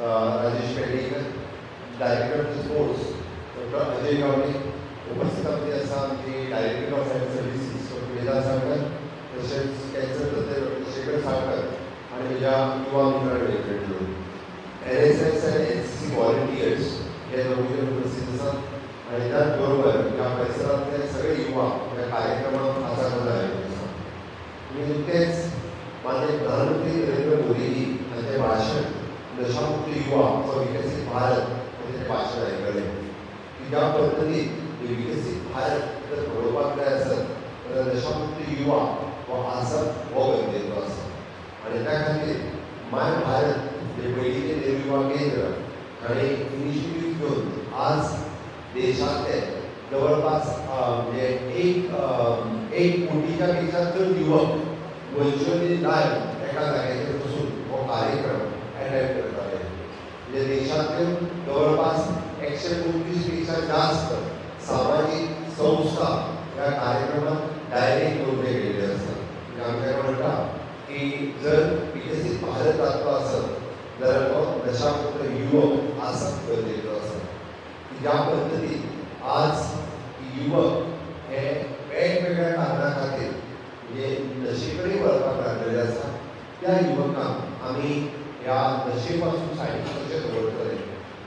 Rajesh Pednekar, director of sports doctor Ajay Gawade, उपस्थित आमचे आसा आमची director of health services doctor Veda Sagar, तशेंच कॅन्सर तज्ञ डॉक्टर शेखर साळकर आनी म्हज्या युवा मित्र मैत्रिणी, एनएसएस आनी एनसीसी व्हॉलंटियर्स हे दोगूय जाण उपस्थित आसात आनी त्याच बरोबर ह्या परिसरांतले सगळे युवा ह्या कार्यक्रमाक खासा करून आयिल्ले आसा. तुमी नुकतेच माननीय प्रधानमंत्री नरेंद्र मोदीजी हांचें भाशण, नशामुक्त युवा फॉर विकसीत भारत हें तें भाशण आयकलें की ज्या पद्दतीन विकसीत भारत जर घडोवपाक जाय आसत जाल्यार नशामुक्त युवा हो आसप हो गरजेचो आसा. आनी त्या खातीर माय भारत जे पयलींचें नेहरू युवा केंद्र हाणें इनिशिएटीव घेवन आज देशांतले जवळपास म्हणजे एक कोटीच्या पेक्षा चड युवक वर्च्युअली लायव्ह एका जाग्याचेर बसून हो कार्यक्रम अटेंड करताले. म्हणजे देशांतल्यो जवळपास 125 पेक्षा जास्त सामाजीक संस्था ह्या कार्यक्रमात डायरेक्ट नोंदले गेल्ले आसा. म्हणजे आमच्याकडे म्हणटा की जर विकसीत भारत जातलो आसत जाल्यार तो नशामुक्त युवक आसप गरजेचो आसा. ज्या पद्दतीन आज युवक हे वेगवेगळ्या कारणा खातीर म्हणजे नशे कडेन वळपाक लागलेले आसा, त्या युवकांक आमी ह्या नशे पासून सायडीक कशें दवरतले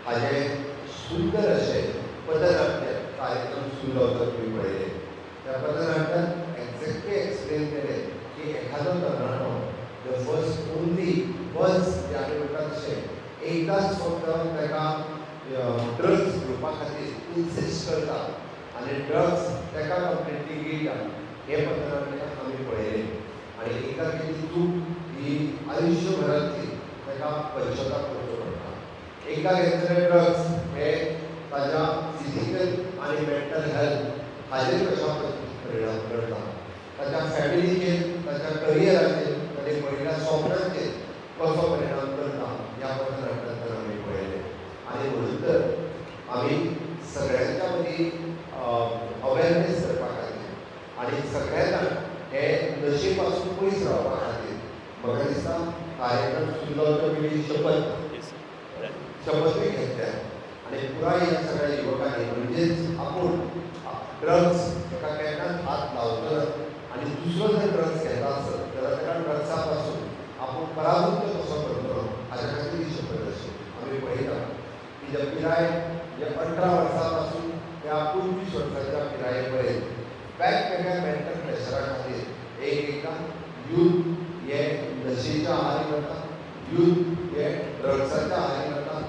हाजें सुंदर अशें पथनाट्य कार्यक्रम सुरू जावचो तुमी पळयले. त्या पथनाट्यान एक्झॅक्टली एक्सप्लेन केलें की एखादो तरणाटो the first only once, जे आमी म्हणटा तशें एकदांच फक्त ताका ड्रग्स घेवपा खातीर इन्सिस्ट करता आनी ड्रग्स ताका कंप्लिटली गिळटा, हें पथनाट्य आमी पळयलें. आनी एकदां केल्ली चूक ही आयुश्यभराची ताका पश्चाताप करचो पडटा. एकदां घेतलेले ड्रग्स हे ताज्या फिजिकल आनी मेंटल हेल्थ हाजेर कशा पद्दतीन परिणाम करता, ताच्या फॅमिलीचेर, ताच्या करियराचेर, ताच्या पडिल्ल्या स्वप्नांचेर कसो परिणाम करता ह्या पथनाट्यांतल्यान आमी पळयलें. आनी म्हणून तर आमी सगळ्यांच्या मदीं अवेरनेस करपा खातीर आनी सगळ्या जाण हे नशे पासून पयस रावपा खातीर म्हाका दिसता कार्यक्रम सुरू जावच्या पयलीं शपथूय घेतल्या आनी पुराय ह्या सगळ्या युवकांनी म्हणजेच आपूण ड्रग्स ताका केन्नाच हात लावचो ना आनी दुसरो जर ड्रग्स घेता आसत जाल्यार ताका ड्रग्सा पासून आपूण परावृत्त कसो करतलो हाज्या खातीर ही शपथ अशी. आमी पळयता की ज्या पिराय म्हणजे 18 वर्सां पासून त्या 25 वर्साच्या पिराये पर्यंत वेगवेगळ्या मेंटल प्रेशरा खातीर एक एकदां यूथ हे नशेच्या आहारी वता, यूथ हे ड्रग्साच्या आहारी वता.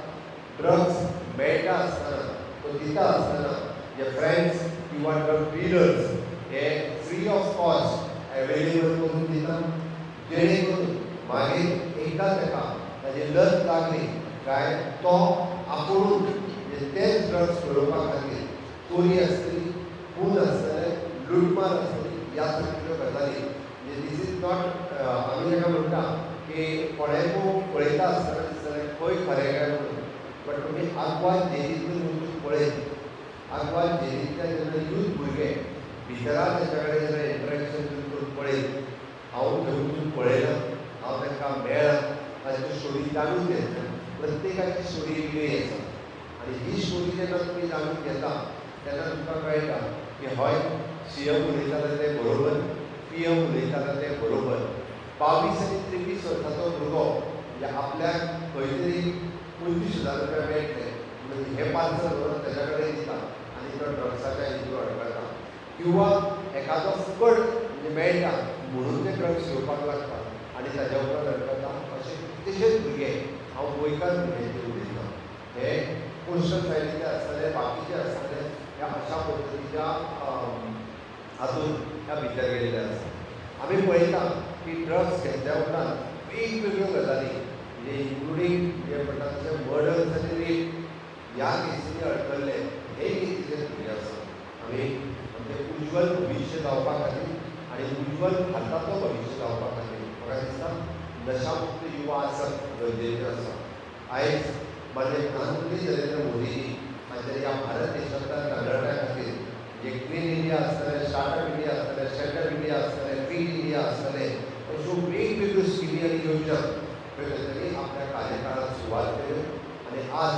ड्रग्स मेळटा आसतना, तो दिता आसतना जे फ्रेंड्स किंवा ड्रग डिलर्स हे फ्री ऑफ कॉस्ट एवेलेबल करून दिता, जेणे करून मागीर एकदां ताका ताजी लत लागली काय तो आपुणूच म्हणजे तेच ड्रग्स मेळोवपा खातीर चोरी आसतली, खून आसतले, लुटमार आसतली, ह्या सारकिल्ल्यो गजाली. म्हणजे this is not, आमी ताका म्हणटा की कोणाकूय पळयता आसतना दिसतलें खंय खरें काय म्हणून, बट तुमी आगवाद जेलींतून वचून पळयत, आगवाद जेलींतल्या जेन्ना यूथ भुरगे भितरा तेच्या कडेन जेन्ना इंटरेक्शन करून पळयत, हांव थंय वचून पळयलां, हांव तांकां मेळ्ळां, तांच्यो स्टोरी जाणून घेतल्या. प्रत्येकाची स्टोरी वेगळी आसा आनी ही स्टोरी जेन्ना तुमी जाणून घेता तेन्ना तुमकां कळटा की हय, सी एम उलयताले तें बरोबर, पी एम उलयताले तें बरोबर. 22 आनी 23 वर्साचो भुरगो म्हणजे आपल्याक खंय तरी 25,000 रुपया मेळटले म्हणून हें पार्सल व्हरून ताच्या कडेन दिता आनी तो ड्रग्साच्या हितून अडकता, किंवा एखादो फुकट म्हणजे मेळटा म्हणून ते ड्रग्स घेवपाक लागता आनी ताज्या उपरांत अडकता. अशे कितलेशेच भुरगे, हांव गोंयकार भुरग्यांचे उलयतां, हे कोस्टल सायडीचे आसतले, बाकीचे आसतले, ह्या अशा पद्दतीच्या हातून ह्या भितर गेल्ले आसा. आमी पळयता की ड्रग्स घेतल्या उपरांत वेगवेगळ्यो गजाली म्हणजे इन्क्लुडींग जे म्हणटा तशें मर्डर्स आनी रेप ह्या केसींनी अडकल्ले हे कितलेशेच भुरगे आसा. आमी आमचें उज्वल भविश्य जावपा खातीर आनी उज्वल भारताचो भविश्य जावपा खातीर म्हाका दिसता नशामुक्त युवा आसप गरजेचें आसा. आयज माननीय प्रधानमंत्री नरेंद्र मोदीजी हांच्या ह्या भारत देशांतल्या तरणाट्यां खातीर म्हणजे क्लीन इंडिया आसतलें, स्टार्टअप इंडिया आसतलें, स्टँडअप इंडिया आसतलें, फीट इंडिया आसतलें, अश्यो वेगवेगळ्यो स्किमी आनी योजना ह्यो तांच्यांनी आपल्या कार्यकाळात सुरवात केल्यो. आज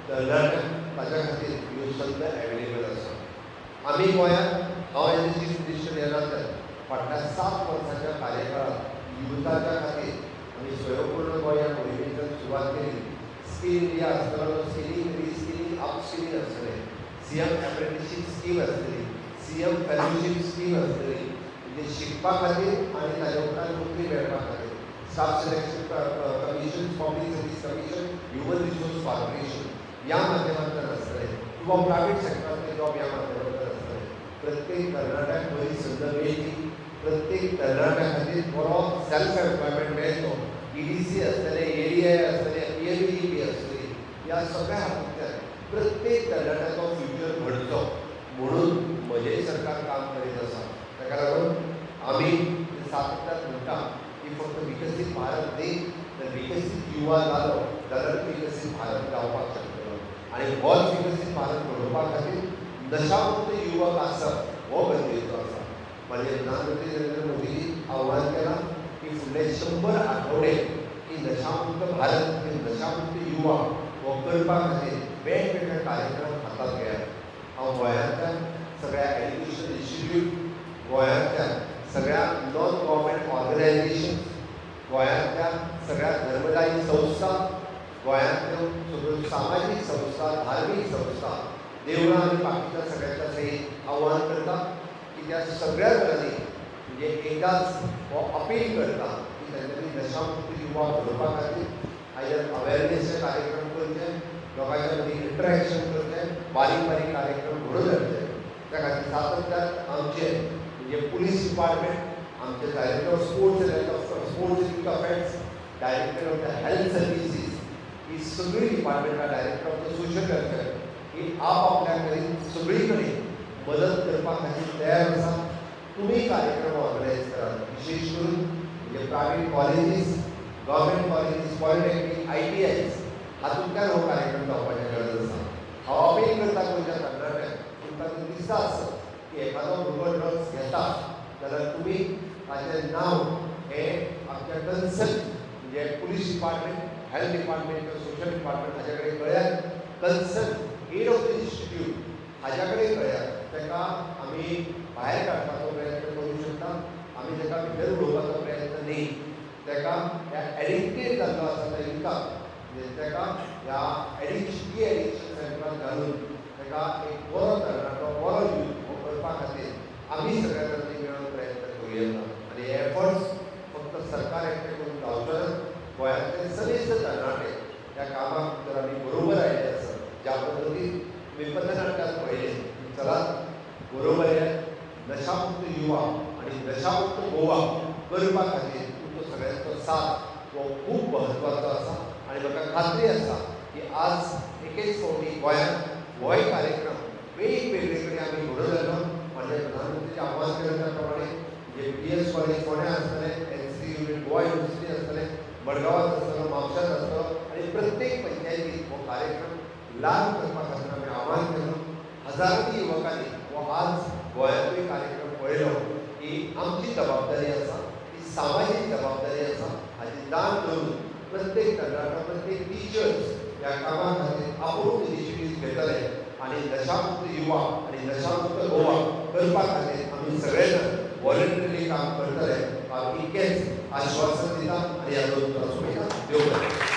तरणाट्यांक ताच्या खातीर ह्यो संद एवेलेबल आसा. आमी गोंयांत, हांव एज अ चीफ मिनिस्टर ह्या नात्यान फाटल्या 7 वर्सांच्या कार्यकाळांत युथाच्या खातीर आमी स्वयंपूर्ण गोंय ह्या मोहिमेंतल्यान सुरवात केली. स्कील इंडिया आसतलो, स्किलिंग, रिस्किलिंग, अपस्किलिंग आसतलें, सीएम एप्रेंटिशीप स्कीम आसतली, सीएम फेलोशीप स्कीम आसतली, म्हणजे शिकपा खातीर आनी ताच्या उपरांत नोकरी मेळपा खातीर. Staff Selection Commission, Public Service Commission, Human Resource Corporation ह्या माध्यमांतल्यान आसतलें किंवा प्रायवेट सेक्टरांतले जॉब ह्या माध्यमांतल्यान आसतले. प्रत्येक तरणाट्याक बरी संद मेळची, प्रत्येक तरणाट्या खातीर बरो सेल्फ एम्प्लॉयमेंट मेळचो. ईडीसी आसतलें, एडीआय आसतलें, पीएमईबी आसतली. ह्या सगळ्या हातूंतल्यान प्रत्येक तरणाट्याचो फ्युचर घडचो म्हणून म्हजें सरकार काम करीत आसा. ताका लागून आमी सातत्यान म्हणटा की फक्त विकसीत भारत न्ही, तर विकसीत युवा जालो जाल्यार विकसीत भारत जावपाक शकतलो. आनी होच विकसीत भारत घडोवपा खातीर नशामुक्त युवक आसप हो गरजेचो आसा. माननीय प्रधानमंत्री नरेंद्र मोदीजी आव्हान केलां की फुडले 100 आठवडे की नशामुक्त भारत, नशामुक्त युवा हो करपा खातीर वेगवेगळे कार्यक्रम हातात घेयात. हांव गोंयांतल्या सगळ्या एज्युकेशन इन्स्टिट्यूट, गोंयांतल्या सगळ्या नॉन गव्हर्मेंट ऑर्गनायझेशन्स, गोंयांतल्या सगळ्या धर्मदायी संस्था, गोंयांतल्यो सगळ्यो सामाजीक संस्था, धार्मीक संस्था, देवळां आनी बाकीच्या सगळ्यांच्या सयत आव्हान करता की त्या सगळ्या जाणांनी म्हणजे एकदाच हो अपील करता की तांच्यांनी नशामुक्त युवा घडोवपा खातीर आयज अवेरनेसचे कार्यक्रम करचे, लोकांच्या मदीं इंटरेक्शन करचें, बारीक बारीक कार्यक्रम घडोवन हाडचे. त्या खातीर सातत्यान आमचे म्हणजे पुलीस डिपार्टमेंट, आमचे Director of Sports and Sports youth affairs, Director of the Health Services, ही सगळीं डिपार्टमेंटां, Director of the Social Welfare ही आपआपल्या कडेन सगळी कडेन मदत करपा खातीर तयार आसा. तुमी कार्यक्रम ऑर्गनायज करात. विशेश करून म्हणजे private colleges, government colleges, polytechnic, ITIs हातूंतल्यान हो कार्यक्रम जावपाची गरज आसा. हांव अपील करता गोंयच्या तरणाट्यांक, तुमकां जर दिसता आसत की एखादो भुरगो ड्रग्स घेता जाल्यार तुमी ताचें नांव हें आमच्या कन्सर्न म्हणजे पुलीस डिपार्टमेंट, हेल्थ डिपार्टमेंट किंवा सोशल डिपार्टमेंट हाज्या कडेन कळयात. Concern head of the institute हाज्या कडेन कळयात. ताका आमी भायर काडपाचो प्रयत्न करूंक शकता. आमी ताका भितर उडोवपाचो प्रयत्न न्ही. ताका ह्या एडिक्टेड जाल्लो आसा त्या युथाक, म्हणजे ताका ह्या एडिक्शन डी एडिक्शन सेंटरान घालून ताका एक बरो तरणाटो, बरो यूथ हो करपा खातीर आमी सगळ्या जाणांनी मेळून प्रयत्न करूं येता. आनी हे एफर्ट्स फक्त सरकार एकटें करून जावचो ना. गोंयांतले समेस्त तरणाटे ह्या कामाक जर आमी बरोबर आयले आसत, ज्या पद्दतीन तुमी पथनाट्यात पळयलें की चलात बरोबर येयात, नशामुक्त युवा आनी नशामुक्त गोवा करपा खातीर तुमचो सगळ्यांचो साथ हो खूब म्हत्वाचो आसा. आनी म्हाका खात्री आसा की आज एकेच फावटी गोंयांत होय कार्यक्रम वेगवेगळे कडेन आमी घडोवन हाडलो. माननीय प्रधानमंत्रीचें आव्हान केलें त्या प्रमाणे म्हणजे पी एस कॉलेज फोंड्या आसतलें, एनसीसी युनीट गोवा युनिवर्सिटी आसतलें, मडगांवांत आसतलो, म्हापशांत आसतलो आनी प्रत्येक पंचायतीत हो कार्यक्रम लागू करपा खातीर आमी आव्हान केलो. हजारांनी युवकांनी हो आज गोंयांतूय कार्यक्रम पळयलो की आमची जबाबदारी आसा, ही सामाजीक जबाबदारी आसा. हाची जाण दवरून प्रत्येक तरणाटो, प्रत्येक टिचर्स ह्या कामा खातीर आपूण इनिशिएटीव घेतले आनी नशामुक्त युवा आनी नशामुक्त गोवा करपा खातीर आमी सगळे जाण वॉलंटरीली काम करतले. हांव इतकेंच आश्वासन दिता आनी ह्या दोन उतरां सोंपयता. देव बरें.